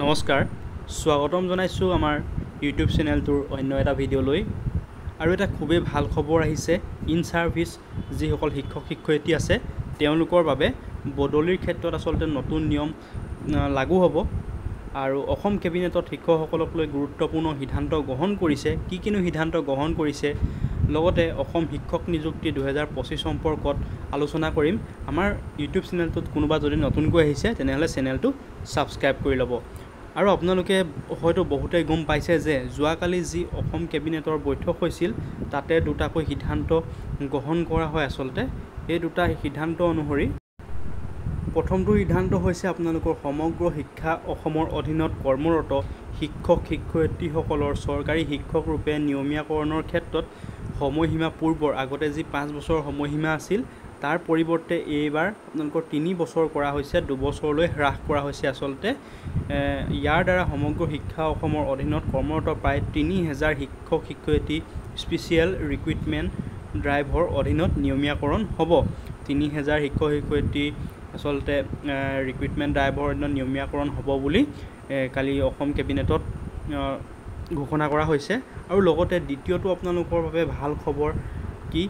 নমস্কাৰ, স্বাগতম জনাইছোঁ আমাৰ ইউটিউব চেনেলটোৰ অন্য এটা ভিডিঅ'লৈ। আৰু এটা খুবেই ভাল খবৰ আহিছে, ইন ছাৰ্ভিচ যিসকল শিক্ষক শিক্ষয়িত্ৰী আছে তেওঁলোকৰ বাবে বদলিৰ ক্ষেত্ৰত আচলতে নতুন নিয়ম লাগু হ'ব। আৰু অসম কেবিনেটত শিক্ষকসকলক লৈ গুৰুত্বপূৰ্ণ সিদ্ধান্ত গ্ৰহণ কৰিছে। কি কিনো সিদ্ধান্ত গ্ৰহণ কৰিছে, লগতে অসম শিক্ষক নিযুক্তি 2025 সম্পৰ্কত আলোচনা কৰিম। আমাৰ ইউটিউব চেনেলটোত কোনোবা যদি নতুনকৈ আহিছে তেনেহ'লে চেনেলটো ছাবস্ক্ৰাইব কৰি ল'ব। আৰু আপোনালোকে হয়তো বহুতেই গম পাইছে যে যোৱাকালি যি অসম কেবিনেটৰ বৈঠক হৈছিল তাতে দুটাকৈ সিদ্ধান্ত গ্ৰহণ কৰা হয়। আচলতে এই দুটা সিদ্ধান্ত অনুসৰি প্ৰথমটো সিদ্ধান্ত হৈছে আপোনালোকৰ সমগ্ৰ শিক্ষা অসমৰ অধীনত কৰ্মৰত শিক্ষক শিক্ষয়িত্ৰীসকলৰ চৰকাৰী শিক্ষক ৰূপে নিয়মীয়াকৰণৰ ক্ষেত্ৰত সময়সীমা পূৰ্বৰ আগতে যি 5 বছৰৰ সময়সীমা আছিল তাৰ পৰিৱৰ্তে এইবাৰ আপোনালোকৰ 3 বছৰ কৰা হৈছে, 2 বছৰলৈ হ্ৰাস কৰা হৈছে। আচলতে ইয়াৰ দ্বাৰা সমগ্ৰ শিক্ষা অসমৰ অধীনত কৰ্মৰত প্ৰায় 3000 শিক্ষক শিক্ষয়িত্ৰী স্পেচিয়েল ৰিক্ৰুইটমেণ্ট ড্ৰাইভৰ অধীনত নিয়মীয়াকৰণ হ'ব। 3000 শিক্ষক শিক্ষয়িত্ৰী আচলতে ৰিক্ৰুইটমেণ্ট ড্ৰাইভৰ অধীনত নিয়মীয়াকৰণ হ'ব বুলি কালি অসম কেবিনেটত ঘোষণা কৰা হৈছে। আৰু লগতে দ্বিতীয়টো আপোনালোকৰ বাবে ভাল খবৰ কি,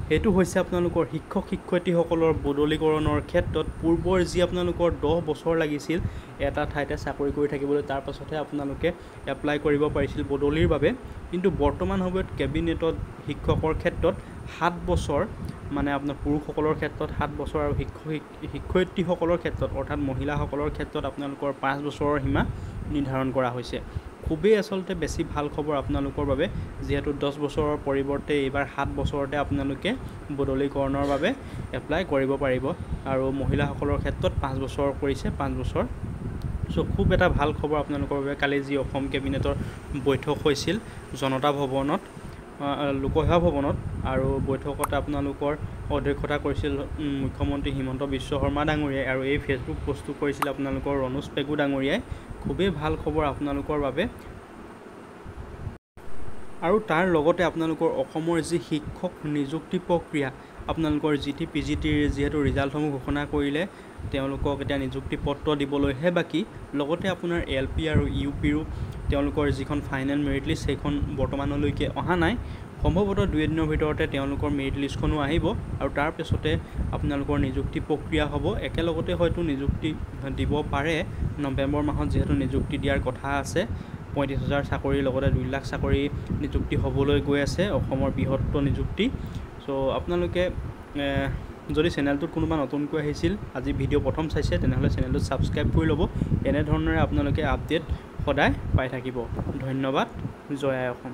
সেইটো হৈছে আপোনালোকৰ শিক্ষক শিক্ষয়িত্ৰীসকলৰ বদলিকৰণৰ ক্ষেত্ৰত পূৰ্বৰ যি আপোনালোকৰ 10 বছৰ লাগিছিল এটা ঠাইতে চাকৰি কৰি থাকিবলৈ, তাৰ পাছতহে আপোনালোকে এপ্লাই কৰিব পাৰিছিল বদলিৰ বাবে। কিন্তু বৰ্তমান সময়ত কেবিনেটত শিক্ষকৰ ক্ষেত্ৰত 7 বছৰ, মানে আপোনাৰ পুৰুষসকলৰ ক্ষেত্ৰত 7 বছৰ আৰু শিক্ষয়িত্ৰীসকলৰ ক্ষেত্ৰত অৰ্থাৎ মহিলাসকলৰ ক্ষেত্ৰত আপোনালোকৰ 5 বছৰৰ সীমা নিৰ্ধাৰণ কৰা হৈছে। খুবেই আচলতে বেছি ভাল খবৰ আপোনালোকৰ বাবে, যিহেতু 10 বছৰৰ পৰিৱৰ্তে এইবাৰ 7 বছৰতে আপোনালোকে বদলিকৰণৰ বাবে এপ্লাই কৰিব পাৰিব। আৰু মহিলাসকলৰ ক্ষেত্ৰত 5 বছৰ কৰিছে, 5 বছৰ। চ' খুব এটা ভাল খবৰ আপোনালোকৰ বাবে। কালি যি অসম কেবিনেটৰ বৈঠক হৈছিল জনতা ভৱনত, লোকসেৱা ভৱনত, আৰু বৈঠকত আপোনালোকৰ অধ্যক্ষতা কৰিছিল মুখ্যমন্ত্ৰী হিমন্ত বিশ্ব শৰ্মা ডাঙৰীয়াই আৰু এই ফেচবুক পষ্টটো কৰিছিল আপোনালোকৰ ৰণোজ পেগু ডাঙৰীয়াই। খুবেই ভাল খবৰ আপোনালোকৰ বাবে। আৰু তাৰ লগতে আপোনালোকৰ অসমৰ যি শিক্ষক নিযুক্তি প্ৰক্ৰিয়া, আপোনালোকৰ জি টি পি জি টিৰ যিহেতু ৰিজাল্টসমূহ ঘোষণা কৰিলে, তেওঁলোকক এতিয়া নিযুক্তি পত্ৰ দিবলৈহে বাকী। লগতে আপোনাৰ এল পি আৰু ইউ পিৰো তেওঁলোকৰ যিখন ফাইনেল মেৰিট লিষ্ট সেইখন বৰ্তমানলৈকে অহা নাই। সম্ভৱতঃ 2 এদিনৰ ভিতৰতে তেওঁলোকৰ মেৰিট লিষ্টখনো আহিব আৰু তাৰপিছতে আপোনালোকৰ নিযুক্তি প্ৰক্ৰিয়া হ'ব। একেলগতে হয়তো নিযুক্তি দিব পাৰে নৱেম্বৰ মাহত, যিহেতু নিযুক্তি দিয়াৰ কথা আছে। 35,000 চাকৰিৰ লগতে 2 লাখ চাকৰি নিযুক্তি হ'বলৈ গৈ আছে, অসমৰ বৃহত্তৰ নিযুক্তি। চ' আপোনালোকে যদি চেনেলটোত কোনোবা নতুনকৈ আহিছিল, আজি ভিডিঅ' প্ৰথম চাইছে, তেনেহ'লে চেনেলটো ছাবস্ক্ৰাইব কৰি ল'ব। এনেধৰণেৰে আপোনালোকে আপডেট সদায় পাই থাকিব। ধন্যবাদ। জয় আই অসম।